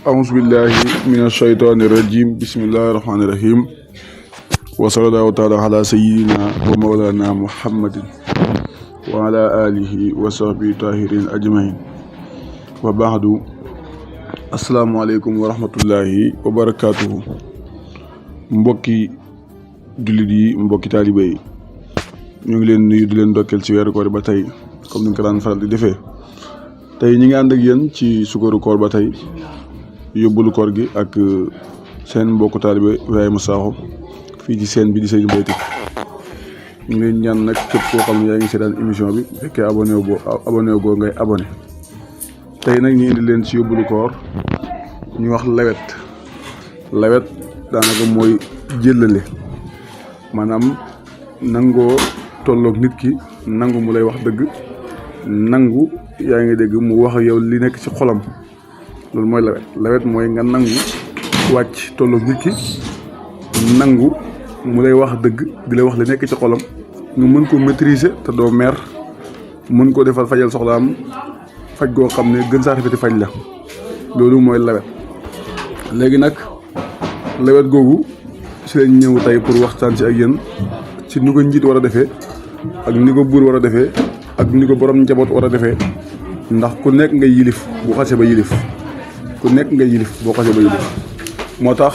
أعوذ بالله من الشيطان الرجيم بسم الله الرحمن الرحيم وصلى الله تعالى على سيدنا ومولانا محمد وعلى آله وصحبه طاهرين أجمعين وبعد السلام عليكم ورحمة الله وبركاته mbokki jullit yi mbokki taalibe yi ñu ngi leen nuyu di leen dokkeel ci weeru koor ba tey comme ni ñu ko daan faral di defee tey ñi ngi ànd ak yéen ci sukaru koor ba tey yóbbulu koor gi ak seen mbokku taalibe Ibrahima Sakho fii ci seen bi di Seydou Mbaye Tic ñu ngi leen ñaan nag képp koo xam ne yaa ngi seetaan émission bi fekkee abonné goo ngay abonné tey nag ñu indi leen ci yóbbulu koor ñu wax lewet daanaka mooy jëllale maanaam nangoo tolloog nit ki nangu mu lay wax dëgg nangu yaa ngi dégg mu wax yow li nekk ci xolam loolu mooy lewet mooy nga nangu wàcc tolloog nit ki nangu mu lay wax dëgg di lay wax li nekk ci xolam nga mën ko maîtriser te doo mer mën ko defal fajal soxlaam faj goo xam ne gën saa rafeti faj la loolu mooy lewet. léegi nag lewet googu ci lañ ñëw tey pour waxtaan ci ak yéen ci ni ko njiit war a defee ak ni ko buur war a defee ak ni ko borom njaboot war a defee ndax ku nekk nga yilif bu xase ba yilif ku nekk nga yilif boo xase ba yilif moo tax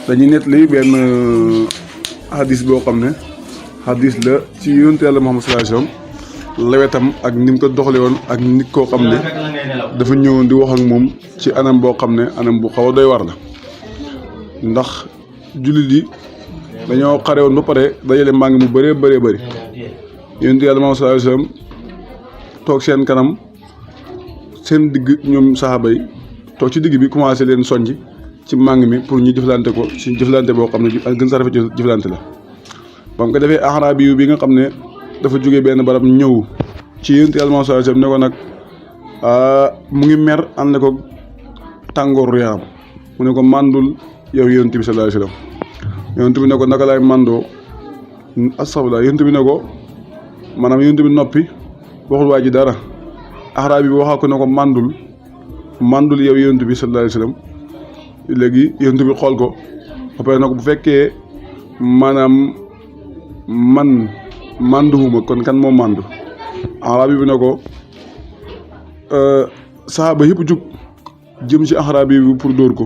dañuy nettali benn hadis boo xam ne hadis la ci yonent Yàlla Muhammad sallallahu alayhi wasallam lewetam ak ni mu ko doxale woon ak nit koo xam ne dafa ñëwoon di wax ak moom ci anam boo xam ne anam bu xaw a doy war la ndax jullit yi dañoo xare woon ba pare dajale mbaa ngi mu bëree bëri yonent Yàlla Muhammad sallallahu alayhi wasallam toog seen kanam seen digg ñoom saxaaba yi toog ci digg bi commencé leen soññ ci màng mi pour ñu jëflante ko ci jëflante boo xam ne gën sa rafet jëflante la ba mu ko defee axaraabi bi nga xam ne dafa jógee benn barab ñëw ci yonent Yàlla sallallahu alayhi wasallam ne ko nag mu ngi mer ànd ko tàngooru yaram mu ne ko màndul yow yonent bi sallallahu alayhi wasallam yonent bi ne ko naka laay màndoo astafurlah yonent bi ne ko maanaam yonent bi noppi waxul waa ji dara axaraabi bi waxaa ko ne ko màndul yow yonent bi sallallahu alayhi wasallam léegi yonent bi xool ko ba pare na ko bu fekkee maanaam man mànduwuma kon kan moo màndu axaraabi bi ne ko saxaaba yëpp jug jëm ci axaraabi bi pour dóor ko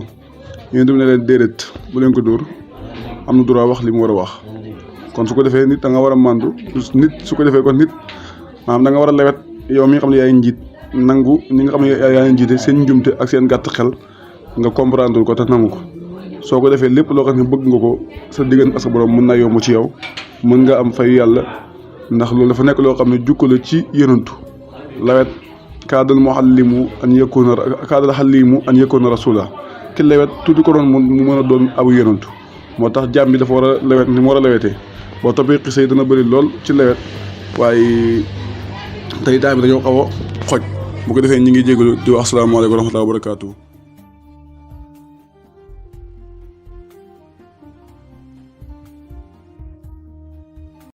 yonent bi ne leen déedéet bu leen ko dóor am na droit wax li mu war a wax kon su ko defee nit da nga war a màndu nit su ko defee kon nit maanaam da nga war a lewet yow mi nga xam ne yaay njiit nangu ñi nga xam ne yaay njiite seen njumte ak seen gàtt xel nga comprendre ko te nangu ko soo ko defee lépp loo xam ne bëgg nga ko sa diggante ak sa borom mën naa yomb ci yow mën nga am fayu yàlla ndax loolu dafa nekk loo xam ne jukko la ci yonantu lawet kaadal muallimu an yakuna rasula ki lewet tuuti ko doon mu mën a doon abu yonantu moo tax jàmm bi dafa war a lewet ni mu war a lewetee boo toppee xisa yi dana bëri lool ci lewet waaye tey temps bi dañoo xaw a xoj bu ko defee ñi ngi jégalu di wax asalaamaaleykum wa rahmatullahi wa barakatuh